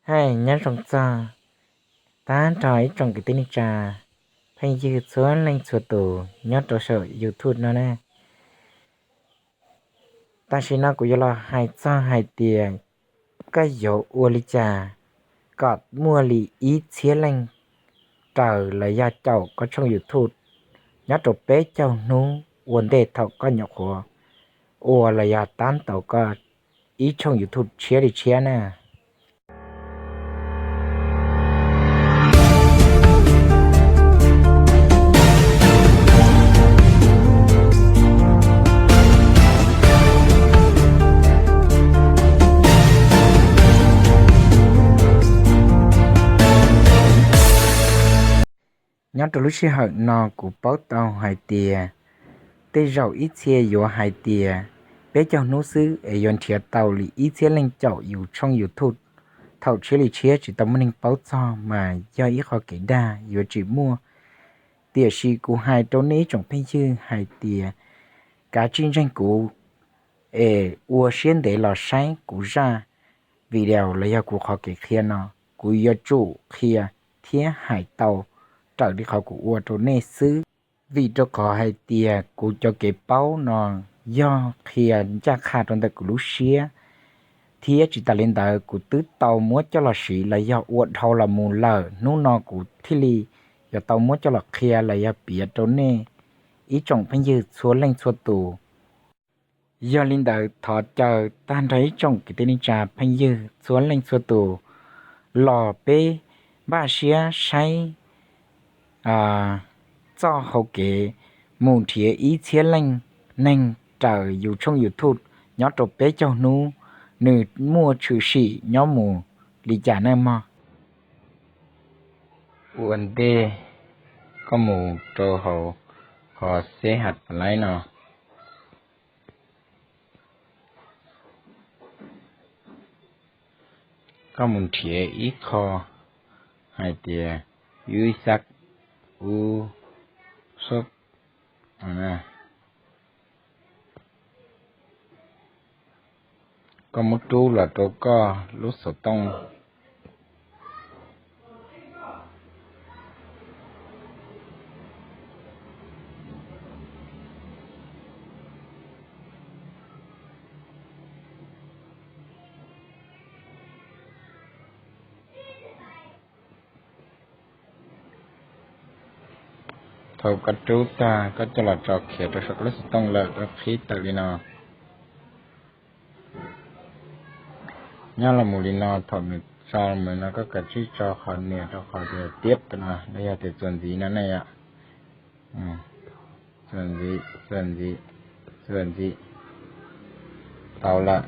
Hais nyob zoo txog tag nrho ib tsoom kwv tij neej tsa phooj ywg txhua leej txhua tus nyob rau saum YouTube no na. Tam sim no kuv yuav los hais txog hais tias koj yuav ua li cas kom muaj li ib txhiab leej raws los yog caum koj tshooj YouTube nyob rau peb caug hnub ua ntej thaum koj nyuam qhuav ua los yog tab tom koj ib tshooj YouTube tshiab li tshiab na. Nyob rau lub sij hawm no kuv paub tau hais tias tej zaum ib txhia yuav hais tias peb caug hnub xwb es yuav nrhiav tau li ib txhiab leej caum yus tshooj YouTube thaum tshiab li tshiab tsis tau muaj neeg paub txog mas yog ib qho kev dag yuav tsis muaj. Tiam sis kuv hais rau nej ib tsoom phooj ywg hais tias kav tsij ntseeg kuv es ua siab ntev los saib kuv zaj video los yog kuv qhov kev qhia no, kuv yuav tsum qhia thiab hais tau raws li qhov kuv ua rau nej xwb. Vim rau qhov hais tias kuv cov kev paub no yog qhia ncaj qha rau ntawm kuv lub siab, thiab tsis tas li ntawd kuv twb tau muab coj los siv los yog ua dhau los mus lawm, hnub no kuv thiaj li yuav tau muab coj los qhia los yog piav rau nej ib tsoom phooj ywg txhua leej txhua tus. Yog li ntawd thov caw tag nrho ib tsoom kwv tij neej tsa phooj ywg txhua leej txhua tus los peb npaj siab saib txoj hau kev mus nrhiav ib txhiab leej neeg raws yus tshooj YouTube nyob rau peb caug hnub, nws muaj tshwm sim nyob mus li cas nawb mog. Ua ntej koj mus rau hauv qhov xeb has pam laib no, koj mus nrhiav ib qho hais tias ib xab ub xub, koj muab rub los rau koj lub xov tooj. Thaum koj rub tag koj coj los tso khiav rau saum koj lub xov tooj lawm koj qhib tawm li no. Nyob los mus li no, thaum nws tso mus li no koj kav tsij tso qhov nias rau qhov tias tiab no los yog tias txuas ntxiv no ne yom. Txuas ntxiv, txuas ntxiv, txuas ntxiv. Tau lawm.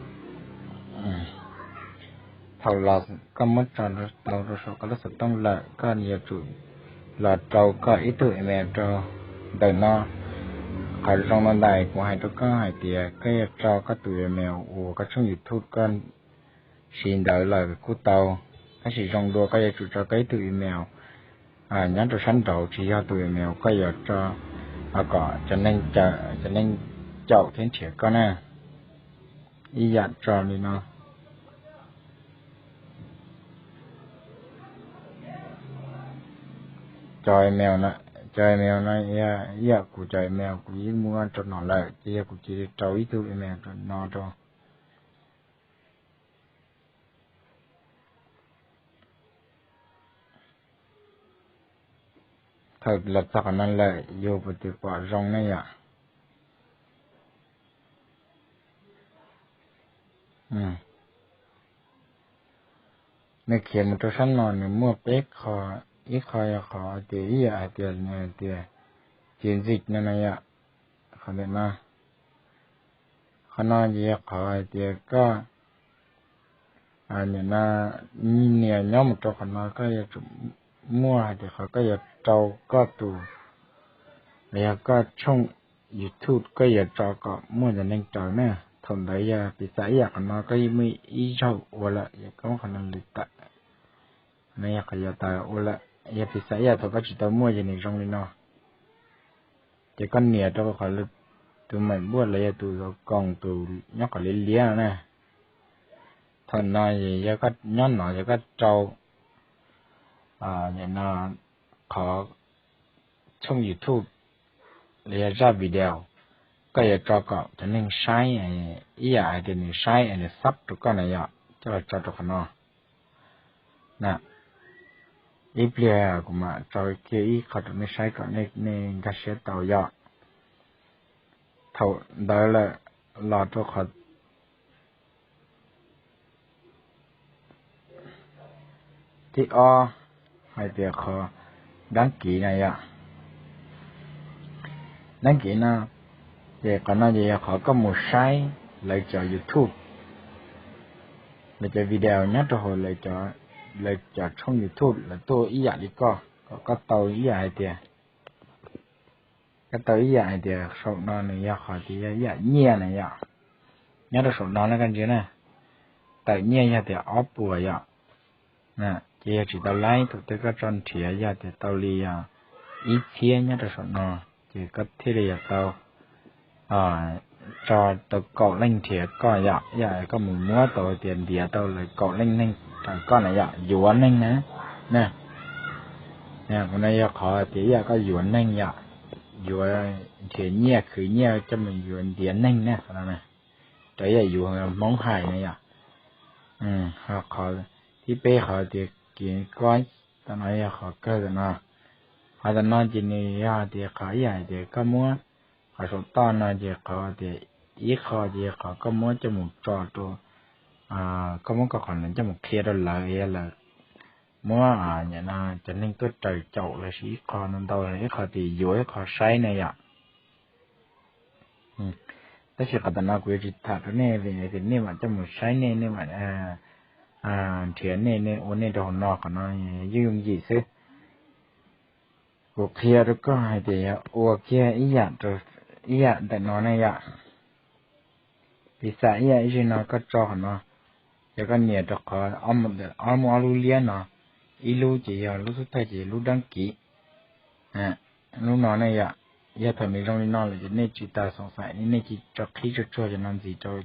Thaum los koj muab tso tau rau saum koj lub xov tooj lawm koj yuav tsum los rau koj ib tug email rau ntawm no. Qhov zoo no ntawm kuv hais rau koj hais tias koj yuav tso koj tus email uas koj tshooj YouTube koj siv ntawd lawm kuj tau, tab sis zoo dua koj yuav tsum tso koj ib tug email nyob rau sab nraud tsis yog tus email koj yuav tso kom cov neeg caum thiab nrhiav koj na. Ib yam tso li no. Cov email no, cov email no ib yam kuv cov email kuv yeej muab rau no lawm ces yog kuv cia li rau ib tug email rau no rau. Thaum los txog qhov no lawm yus puas pom zoo ne yom? Nws khiav mus rau sab no nws muaj peb qho, ib qho yog qhov tias ib yam hais tias nws hais tias chiến dịch no no yom, qhov ntawm no. Qhov no ces yog qhov hais tias koj nim no nias nyob mus rau qhov no koj yuav tsum muaj hais tias qhov koj yuav rau koj tus, los yog koj tshooj YouTube koj yuav tso kom muaj cov neeg raws na. Thaum ntawd yog piv xam ib yam qhov no koj yeej muaj ib zaug ua lawm yog koj muab qhov no li tawm, no yog qhov yuav tawm ua lawm. Yog piv xam ib yam thaum koj tsis tau muaj ces nws zoo li no. Ces koj nias rau qhov tus maim npuaj los yog tus zov koos tus nyob qhov liab liab no na. Thaum no yog koj nyob no yog koj rau no qhov tshooj YouTube los yog zaj video, koj yuav tso kom cov neeg saib, ib yam hais tias nws saib es nws sub rau koj na yom, coj los tso rau qhov no na. Ib pliag kuv mam tso kiag ib qho rau nej saib kom nej nkag siab tau yom. Thaum ntawd lawm los rau qhov thib ob hais tias qhov dab kiv na yom. Dab kiv no ces qhov no ces yog qhov koj mus saib lawv cov YouTube, lawv cov video nyob rau hauv lawv cov tshooj YouTube lawv tuaj ib yam li koj, kom koj tau ib yam hais tias, koj tau ib yam hais tias saum no nws yog qhov tias yog ib yam nyiaj na yom. Nyob rau saum no na koj ntsia na, tawm nyiaj yog tias ob puas yom. Ces yog tsis tau laib thaum twg koj tso nrhiav yog tias tau li ib txhiab nyob rau saum no, ces koj thiaj li yuav tau tso tau kaum leej nrhiav koj yom, yog koj mus muab tau tias ntiav tau lawv kaum leej neeg raws koj na yom, yuav neeg na. Qhov no yog qhov tias ib yam koj yuav neeg yom, yuav nrhiav nyiaj khwv nyiaj coj mus yuav ntiav neeg na, qhov no na. Raws ib yam yus Hmoob hais na yom. Ho qhov thib peb qhov tias kiv kob, tam no yog qhov kawg tam no. Qhov tam no ces nws yog tias qhov ib yam tias koj muab qhov saum toj no ces qhov tias ib qho ces yog qhov koj muab coj mus tso rau, koj muab koj qhov no coj mus qhia rau lawv, yog lawv muab cov neeg tuaj raws caum los sis ib qho no ntau, ib qho tias yuav ib qho saib na yom. Tab sis qhov tam no kuv yuav tsis tham rau nej vim tias nej mam coj mus saib nej, nej mam nrhiav nej, nej ua nej rau hauv no, qhov no yooj yooj yim xwb. Kuv qhia rau koj hais tias yog ua kiag ib yam ntawm no ne yom. Piv xam ib yam ib zaug no koj tso qhov no, yog koj nias rau qhov ob lub liab no, ib lub ces yog lub xub thawj ces yog lub dab kiv. Lub no ne yom, yog thaum nws zoo li no lawm ces nej tsis tas xoom xaim, nej cia li tso qhib tsuag tsuag cov no ntxiv rau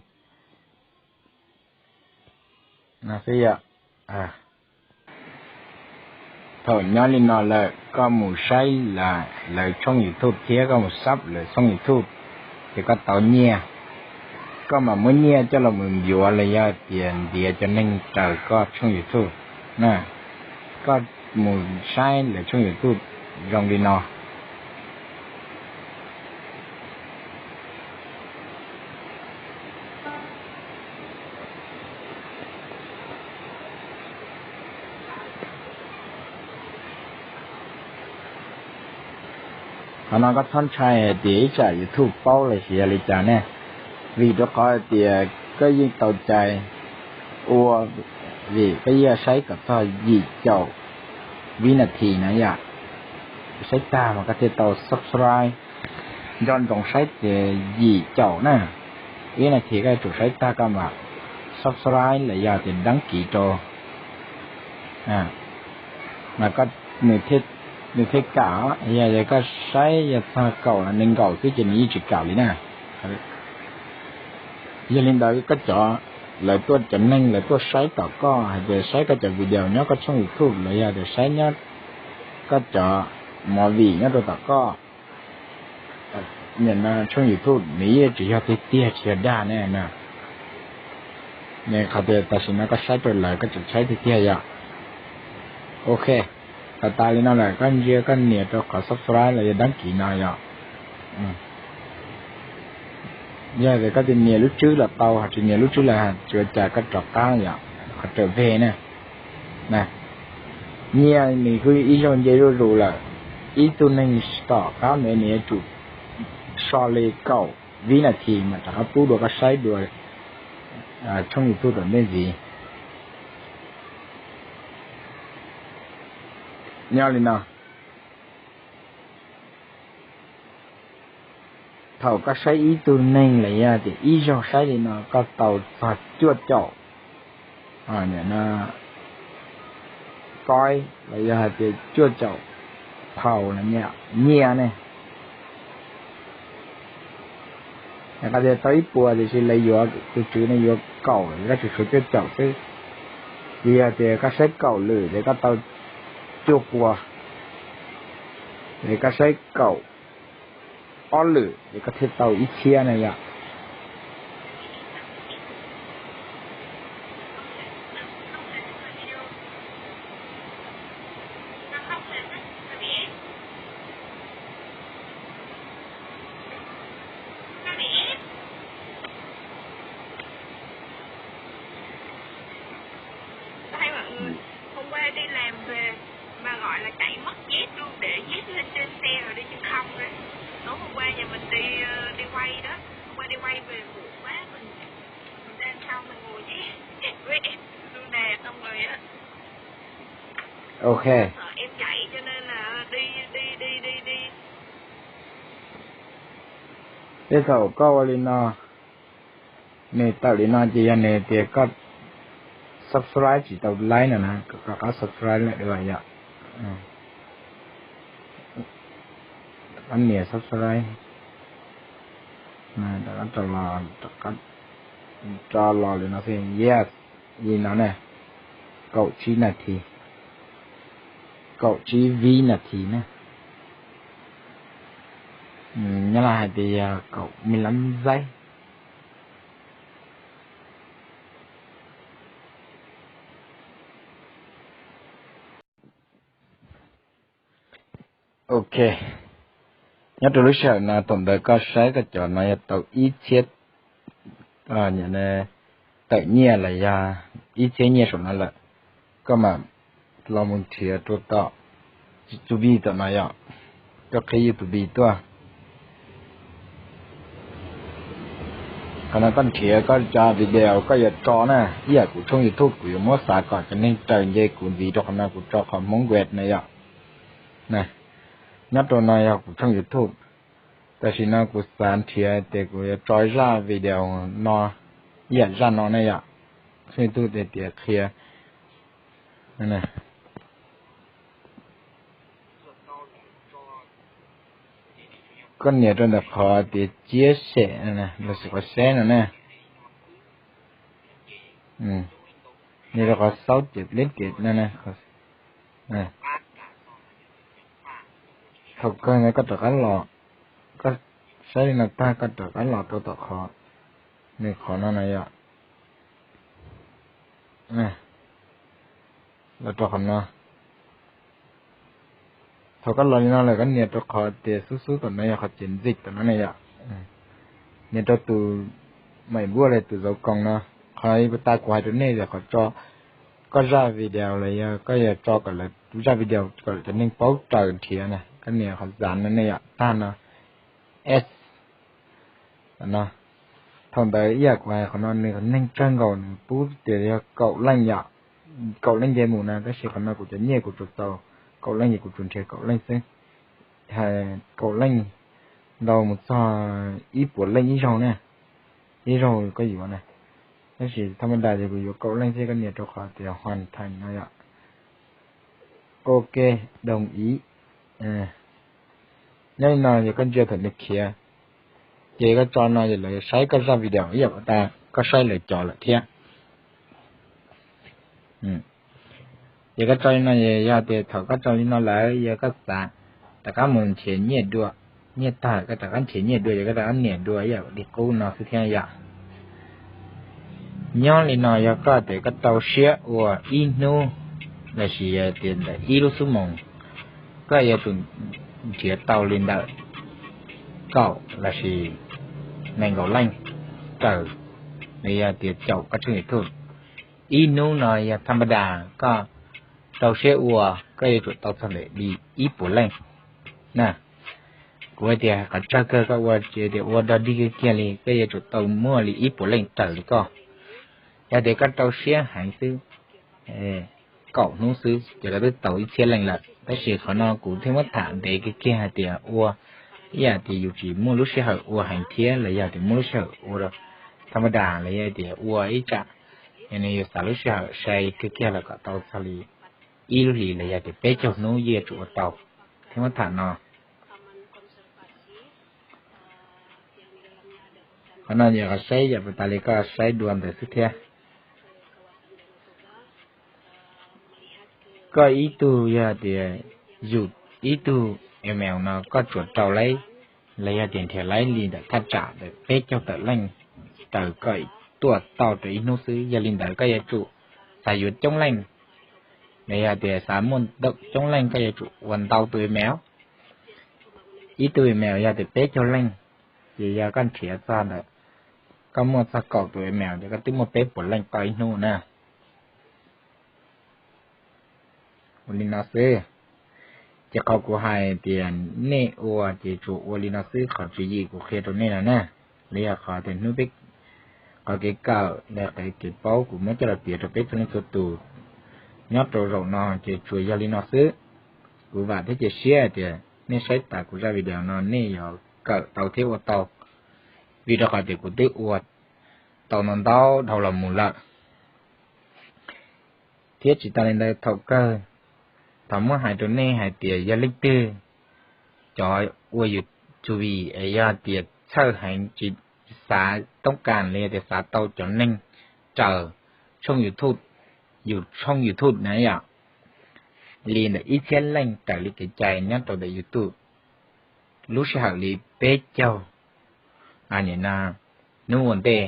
no xwb yom. Thaum nyob li no lawm koj mus saib lawv tshooj YouTube thiab koj mus sub lawv tshooj YouTube, ces koj tau nyiaj. Koj mam muab nyiaj coj los mus yuav los yog tias ntiav cov neeg raws koj tshooj YouTube na. Koj mus saib lawv tshooj YouTube zoo li no. Qhov no koj txhob ntshai hais tias ib tsam YouTube paub los sis yog li cas ne, vim rau qhov hais tias koj yeej tau cai ua, vim koj yeej saib kom txog yim caum vib nas this na yom. Saib tag mas koj thiaj tau subscribe. Nco ntsoov saib tias yim caum na, ib nas this koj yuav tsum saib tag koj mam subscribe los yog tias dab kiv rau, mas nws thiaj kam. Yog koj saib yog txog kaum los nees nkaum xwb ces nws yeej tsis kam li na. Yog li ntawd koj cov, lawv tuaj, cov neeg lawv tuaj saib tom koj hais tias saib koj cov video nyob koj tshooj YouTube los yog tias saib nyob koj cov movie nyob rau tom koj, nim no tshooj YouTube nws yeej tsis yog tiag tiag, tsis yog dag ne na. Qhov tias tam sim no koj saib rau lawv koj tseem saib tiag tiag yom. Ok, tau tas li no lawm koj ntsia koj nias rau qhov subscribe los yog dab kiv no yom. Yog tias koj tias nias lub tswb los tau, ho tsis nias lub tswb los tsis ua cas, koj rov qab yom, qhov raws veg na. Nyiaj nws kuj ib zaug nce zuj zus lawm, ib tug neeg tom qab ntawd nws yuav tsum so li kaum vib nas this mas rov qab pub dua koj saib dua tshooj YouTube tom ntej ntxiv. Nyob li no, thaum koj saib ib tug neeg los yog tias ib zaug saib li no koj tau txog cuaj caum koib los yog hais tias cuaj caum phaus nyiaj ne. Nws qhia tias tau ib puas tiam sis lawv yuav, tus tswv no yuav kaum, koj tseem tshuav cuaj caum xwb. Ces yog tias koj saib kaum lwm ces koj tau cuaj pua, ces koj saib kaum ob lwm ces koj thiaj tau ib txhiab na yom. Hôm qua đi làm về mà gọi là chạy mất dép luôn, để dép lên trên xe rồi đi chân không rồi. Tối hôm qua nhà mình đi ờ, đi quay đó. Hôm qua đi quay về muộn quá, mình mình đang sau mình ngồi với với em Luna xong rồi á. Ok. Sợ em chạy cho nên là đi đi đi đi đi. Tej thaum koj ua li no, nws tawm li no ces yog nws tias koj subscribe tsis tau laib no na, koj qab subscribe lawm yom. Qab nias subscribe, rov los li no xwb, yes, li no na, kaum tsib nas this, kaum tsib vib nas this na. Nyob Laj hais tias yog kaum me lab zaib. Ok, nyob rau lub sij hawm no thaum ntawd koj saib koj cov no yog tau ib txhiab tawm nyiaj los yog ib txhiab nyiaj saum no lawm, koj mam los mus nrhiav rau tom YouTube tom no yom, koj qhib YouTube tuaj. Qhov no koj nrhiav koj cov video koj yuav tso na, ib yam kuv tshooj YouTube kuv yuav muab xav kom cov neeg raws nce kuv ntxiv rau qhov no kuv tso qhov Hmoob Web na yom. Nyob rau no yog kuv tshooj YouTube, tam sim no kuv xav nrhiav tias kuv yuav tso zaj video no ib yam zaj no ne yom. Tshooj YouTube tias tias qhia, koj nias rau ntawm qhov tias chia sẻ los sis qhov share no na. Nias rau qhov xaub ces lib tias no na. Thaum kawg ntawd koj rov qab los, koj saib li no tag koj rov qab los rau tom qhov, nws qhov no na yom. Los rau qhov no. Thaum koj los li no lawm koj nias rau qhov tias xub xub tom no yog qhov tias ntxim tom no ne yom. Nias rau tus maim npuaj los tus dấu cộng no, qhov tas kuv hais rau nej tias qhov tso koj zaj video los yog koj yog tso kom lawv zaj video kom lawv cov neeg paub raws nrhiav na, koj nias qhov dán no ne yom, tag no, s no. Thaum ntawd ib yam kuv hais qhov no nws neeg tsawg nkaus nws pub tias yog kaum leej yom, kaum leej nce mus na, tab sis qhov no kuv cov nyiaj kuv tsuas tau kaum leej ces kuv tsuas nrhiav kaum leej xwb. Kaum leej ntau mus txog ib puas leej ib zaug na, ib zaug koj yuav na. Tab sis thaj mab das ces kuv yuav kaum leej xwb, koj nias rau qhov tias hoàn thành no yom. Ok, đồng ý. Nyob li no yog koj ntsia thaum nws khiav, ces koj tso no ces lawv saib koj zaj video ib yam tas koj saib lawv cov lawm thiab. Ces koj tso li no, yog tias thaum koj tso li no lawm yog koj xav rov qab mus nrhiav nyiaj dua, nyiaj tag koj rov qab nrhiav nyiaj dua ces koj rov qab nias dua ib yam li qub no xwb thiab yom. Nyob li no yog koj tias koj rau siab ua ib hnub lossis tias ntawm ib lub xuab moos, koj yuav tsum nrhiav tau li ntawm kaum lossis nees nkaum leej raws, los yog tias caum koj tshooj YouTube. Ib hnub no yog thaj mab das koj rau siab ua koj yuav tsum tau txog ntawm li ib puas leej na. Kuv hais tias qhov tsawg kawg koj ua tsis tias ua dog dig kiag kiag li koj yuav tsum tau muaj li ib puas leej raws li koj. Yog tias koj rau siab heev xwb, kaum hnub xwb ces koj twb tau ib txhiab leej lawm. Tab sis qhov no kuv thiaj muab tham ntev kiag kiag hais tias ua ib yam tias yus tsis muaj lub sij hawm ua heev thiab los yog tias muaj lub sij hawm ua thaj mab das los yog tias ua ib tsam, yog nws yuav xav lub sij hawm sai kiag kiag los kom tau txog li ib lub hlis los yog tias peb caug hnub yeej yuav tsum ua tau. Thiab muab tham no. Qhov no yog qhov saib yam puas tas li koj saib dua ntawd xwb thiab. Koj ib tug yog tias yus ib tug email no koj tsuas rau laib los yog tias nrhiav laib li ntawm thaj tsam ntawm peb caug tawm leej raws koj tuaj tau rau ib hnub xwb. Yog li ntawd koj yuav tsum xav yuav coob leej, los yog tias xav muaj coob leej koj yuav tsum ua ntau tus email. Ib tug email yog tias peb caug leej, ces yog koj nrhiav txog ntawm, koj muaj txog kaum tus email ces koj twb muaj peb puas leej tau ib hnub na. Ua li no xwb. Ces qhov kuv hais tias nej ua ces tsuas ua li no xwb, qhov tswv yim kuv qhia rau nej no na, los yog qhov tias hnub peb, qhov kev kawm los yog qhov kev paub kuv muab coj los piav rau peb txhua leej txhua tus nyob rau zaum no ces tsuas yog li no xwb. Kuv vam thiab cia siab hais tias nej saib tas kuv zaj video no nej yuav kawm tau thiab ua tau, vim rau qhov tias kuv twb ua tau ntau ntau dhau los mus lawm. Thiab tsis tas li ntawd thaum kawg, thov muab hais rau nej hais tias yog leej twg cov ua YouTube es yog tias txhawj heev tsis xav toob kas los yog tias xav tau cov neeg raws tshooj YouTube, yus tshooj YouTube na yom, li ntawm ib txhiab leej raws li kev cai nyob rau ntawm YouTube lub sij hawm li peb caug hnub ua ntej,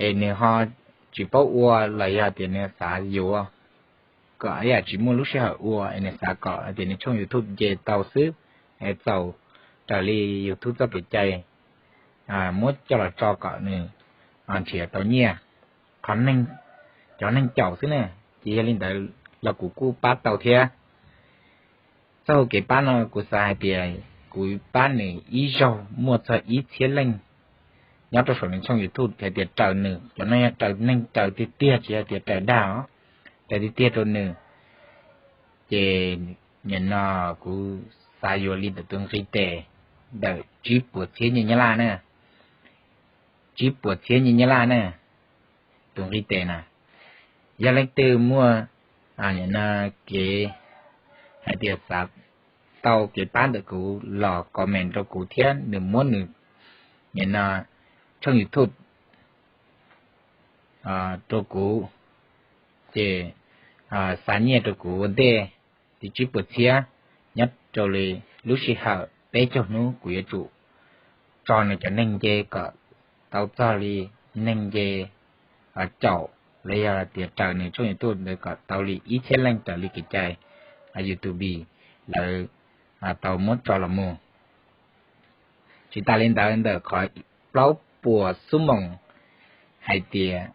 es nws ho tsis paub ua los yog tias nws xav yuav kom ib yam tsis muaj lub sij hawm ua es nws xav kom hais tias nws tshooj YouTube nce tau xwb, es txaus raws li YouTube txoj kev cai muab coj los tso kom nws nrhiav tau nyiaj, qhov neeg, cov neeg caum xwb na. Ces yog li ntawd los kuv kuj pab tau thiab. Txoj hau kev pab no kuv xav hais tias kuv pab nws ib zaug muaj txog ib txhiab leej nyob rau saum nws tshooj YouTube hais tias raws nws, cov no yog raws neeg raws tiag tiag tsis yog tias raws dag os, raws tiag tiag rau nws. Ces nim no kuv xav yuav li ntawm tus nqi tes ntawm tsib puas txhiab nyiaj Nyab Laj na, tsib puas txhiab nyiaj Nyab Laj na, tus nqi tes na. Yog leej twg muaj nim no kev hais tias xav tau kev pab ntawm kuv los comment rau kuv thiab nws muab nws nim no tshooj YouTube rau kuv, ces xa nyiaj rau kuv ua ntej li tsib puas txhiab, nyob rau li lub sij hawm peb caug hnub kuv yuav tsum tso nws cov neeg nce kom tau txog li neeg nce caum los yog tias raws nws tshooj YouTube ntawd kom tau li ib txhiab leej raws li kev cai YouTube lawv tau muab tso los mus. Tsis tas li ntawd ntawm qhov plaub puas xuab moos hais tias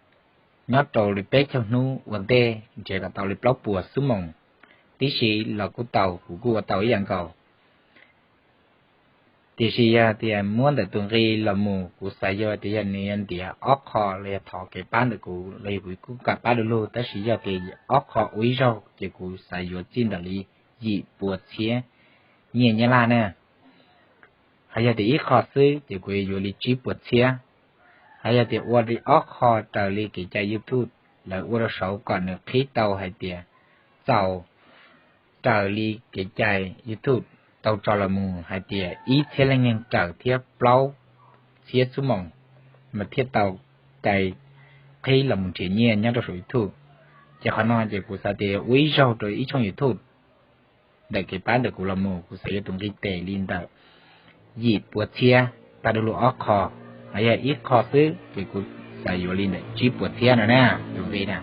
nyob rau li peb caug hnub ua ntej nrhiav kom tau li plaub puas xuab moos tib si los kuj tau, kuv kuj ua tau ib yam nkaus. Tiam sis yog tias muab ntawm tus nqi los mus kuv xav yuav tias yog nws yuav ntiav ob qho los yog thov kev pab ntawm kuv los yog kuv kuj kam pab du lug, tab sis yog tias ob qho ua ib zaug ces kuv xav yuav txij ntawm li yim puas txhiab nyiaj Nyab Laj na. Hos yog tias ib qho xwb ces kuv yuav yuav li tsib puas txhiab. Hos yog tias ua li ob qho raws li kev cai YouTube lawv ua rau saud kom nws qhib tau hais tias txaus raws li kev cai YouTube tau tso los mus hais tias ib txhiab leej neeg raws thiab plaub txhiab xuab moos mas thiaj tau cai qhib los mus nrhiav nyiaj nyob rau saum YouTube. Ces qhov no ces kuv xav tias ua ib zaug rau ib tshooj YouTube ntawm kev pab ntawm kuv los mus kuv xav yuav tus nqi tes li ntawm yim puas txhiab, pab du lug ob qho, hos yog ib qho xwb ces kuv xav yuav li ntawm tsib puas txhiab no na, tus nqi na.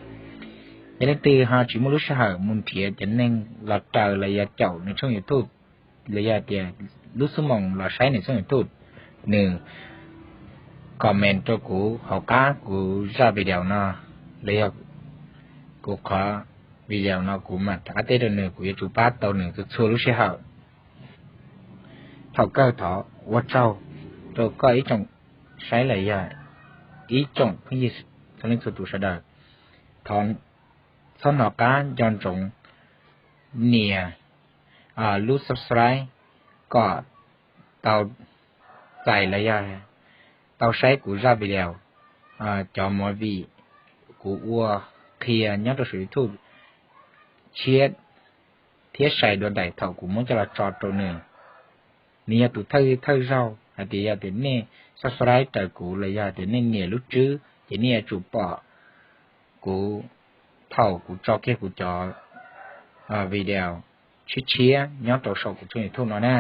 Yog leej twg ho tsis muaj lub sij hawm mus nrhiav cov neeg los raws los yog caum nws tshooj YouTube los yog tias lub xuab moos los saib nws tshooj YouTube, nws comment rau kuv hauv qab kuv zaj video no los yog kuv qhov video no kuv mam rov qab teb rau nws, kuv yuav tsum pab tau nws txhua txhua lub sij hawm. Thaum kawg thov ua tsaug rau koj ib tsoom saib los yog ib tsoom phooj ywg txhua leej txhua tus sawv daws. Thov txhob hnov qab nco ntsoov nias lub subscribe kom tau txais los yog tau saib kuv zaj video, cov movie kuv ua qhia nyob rau saum YouTube tshiab thiab sai dua daim thaum kuv muab coj los tso rau nws. Nws yog tus thawj thawj zaug hais tias yog tias nej subscribe raws kuv los yog tias nej nias lub tswb ces nej yuav tsum pom kuv thaum kuv tso kiag kuv cov video tshiab tshiab nyob rau saum kuv tshooj YouTube no na.